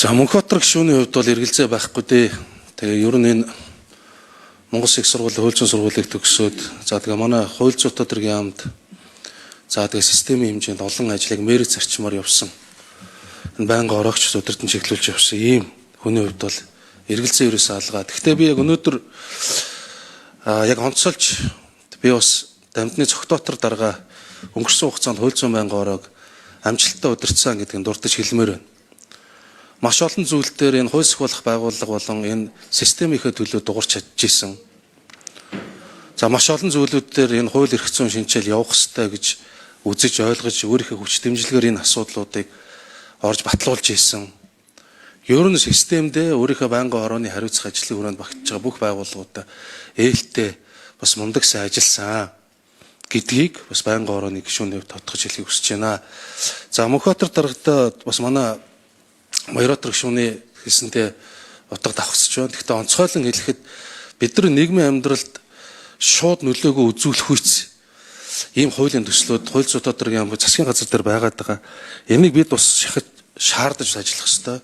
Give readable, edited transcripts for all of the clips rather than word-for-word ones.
За, Мөнхбаатар гишүүний хувьд бол эргэлзээ байхгүй дээ. Тэгээ ер нь энэ Монгол Улсын их сургуулийн хууль зүйн сургуулийг төгсөөд, за, тэгээ манай хууль зүйн өдрийн яамд, за, тэгээ системийн хэмжээнд олон ажлыг мэрэг зарчмаар явсан. Энэ байнгын ороогч удирдан чиглүүлж явсан ийм хүний хувьд бол эргэлзээ ерөөсөө алгаа. Гэхдээ би яг өнөөдөр яг онцолж би бас Дамдны Цогтоотор дарга өнгөрсөн хугацаанд хууль зүйн байнгын ороог амжилттай удирдсан гэдгийг дурдж хэлмээр байна. Маш олон зүйл дээр энэ хууль сахиулах байгууллага болон энэ системийнхээ төлөө дугарч чадчихсан. За, маш олон зүйлүүд дээр энэ хууль эрх зүйн шинэчил явах ёстой гэж үзэж, ойлгож, өөрийнхөө хүч дэмжлэгээр энэ асуудлуудыг орж батлуулж ийсэн. Ер нь системдээ өөрийнхөө байнгын орооны хариуцах ажлын хүрээнд багтж байгаа бүх байгууллагуудаа ээлтэй бас мундаг сайн ажилласан гэдгийг бас байнгын орооны гишүүний хувьд тодтогч хэлхийг хүсэж байна. За, Мөнхбаатар даргатай бас манай Баярбаатар гишүүний хэлсэнтэй утга давхсаж байна. Гэхдээ онцгойлон хэлэхэд бид нар нийгмийн амьдралд шууд нөлөөгөө үзүүлэх үйц ийм хуулийн төслүүд хууль зүйн тодорхой юм засгийн газар дээр байгаад байгаа. Энийг бид бас шахаж шаардаж ажиллах ёстой.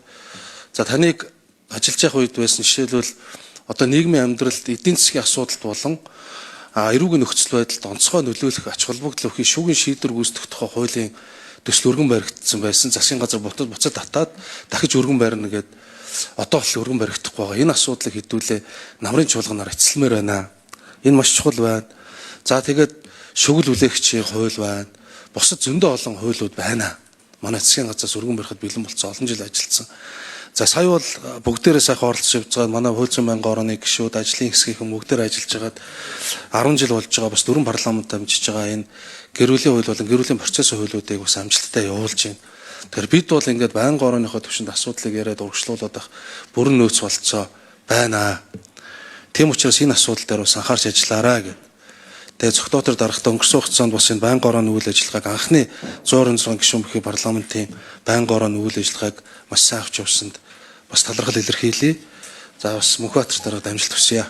За, таныг ажиллаж явах үед байсан, жишээлбэл, одоо нийгмийн амьдралд эдийн засгийн асуудалд болон эрүүгийн нөхцөл байдалд онцгой нөлөөлөх, ач холбогдол өгөх шүүхийн шийдвэр гүйцэтгэх тухай хуулийн төсөл өргөн баригдсан байсан. Засгийн газар буцаад татаад дахиж өргөн барина гээд одоо л өргөн баригдахгүй байгаа. Энэ асуудлыг хэдүүлээ намрын чуулганаар эцэлмээр байна. Энэ маш чухал байна. За, тэгээд шүгэл хүлээгчийн хууль байна. Бусад зөндөө олон хуулиуд байна. Манай засгийн газраас өргөн барихад бэлэн болцсон, олон жил ажилласан. За, сая бол бүгдээрээ сайхан оролцож явж байгаа манай хууль зүйн байнгын орооны гишүүд, ажлын хэсгийнхэн бүгдээр ажиллаж байгаад 10 жил болж байгаа, бас дөрвөн парламент дамжиж байгаа энэ гэр бүлийн хууль болон гэр бүлийн процессын хуулиудыг бас амжилттай явуулж байна. Тэгэхээр бид бол ингээд байнгын орооныхоо түвшинд асуудлыг яриад урагшлуулад байх бүрэн нөөц болцоо байна. Тийм учраас энэ асуудал дээр бас анхаарч ажиллаарай гэдэг. Тэгээ Цогтоотор даргатай өнгөрсөн хугацаанд бас энэ байнгын орооны үйл ажиллагааг анхны 126 гишүүн бүхий парламентын байнгын орооны үйл ажиллагааг маш сайн авч явсанд бас талархал илэрхийлье. За, бас Мөнхбаатар даргад амжилт хүсье.